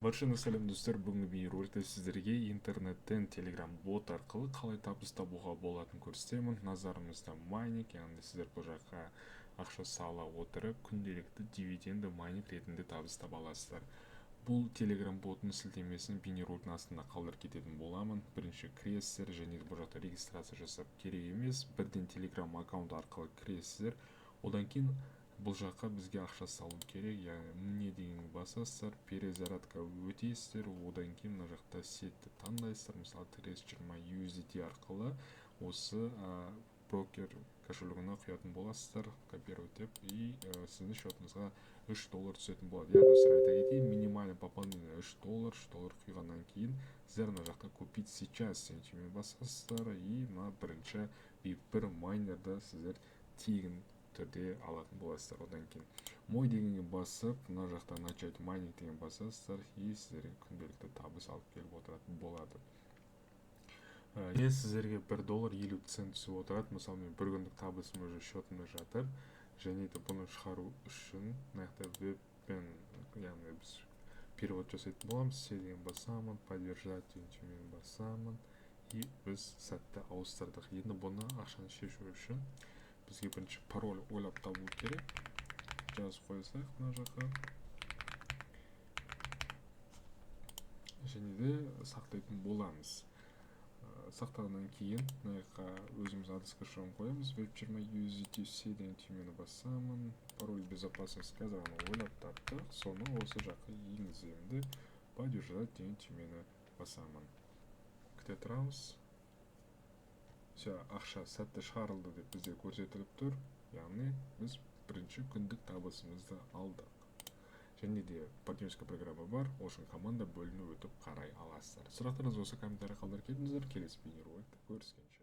Баршаңа сәлем, достар! Бүгінгі бейнероликте сіздерге интернеттен Telegram бот арқылы қалай табыс табуға болатынын көрсетемін. Назарымызда майнинг, яғни сіздер бұл жаққа ақша сала отырып, күнделікті дивиденді майнинг ретінде табыс таба аласыздар. Бұл Telegram ботының сілтемесін бейнероликтің астында қалдырып кететін боламын. Бірінші кіресіздер және бұл жақта регистрация жасап керек емес, бірден Telegram аккаунт арқылы кіресіздер. Одан кейін бұл жаққа бізге ақша салу керек, яғни «Мне» деген басасыздар, перезарядка өтесіздер. Одан кейін мына жақта сеть ті таңдайсыздар, мысалы, TRC20 USDT арқылы осы брокер кошелегіне құятын боласыздар, копировать деп, и сіздің счетыңызға 3 доллар түсетін болады. Иә, достар, айта кетейін, минимальный пополнение 3 доллар. 3 доллар құйғаннан кейін сіздер мына жақта «Купить сейчас» деген түймені басасыздар и мына бірінші VIP 1 майнерді сіздер тегін түрде алатын боласыздар. Одан кейін «Мой» дегенге басып, мына жақта «Начать майнинг» деген басасыздар, и сіздерге күнделікті табыс алып келіп отыратын болады. Е, сіздерге 1 доллар 50 цент түсіп отырады. Мысалы, мен бір күндік табысым уже счетымда жатыр. Және де бұны шығару үшін мына жақта вебпен, яғни біз перевод жасайтын боламыз. «Все» деген басамын, «Подтверждать» деген түймені басамын, и біз сәтті ауыстырдық. Енді бұны, ақшаны шешу үшін бізге бірінші пароль ойлап табу керек. Жазып қоя салайық мына жаққа және де сақтайтын боламыз. Сақтағаннан кейін мына жаққа өзіміз адрес кошелегін қоямыз. BEP20 USDT, «Все» деген түймені басамын. Пароль безопасности қазір ғана ойлап таптық, соны осы жаққа енгіземін де, «Подтверждать» деген түймені басамын. Күте тұрамыз. Все, ақша сәтті шығарылды деп бізде көрсетіліп тұр, яғни біз бірінші күндік табысымызды алдық. Және де партнерская программа бар, ол үшін команда бөліміне өтіп қарай аласыздар. Сұрақтарыңыз болса, комментарий қалдырып кетіңіздер. Келесі бейнероликте көріскенше!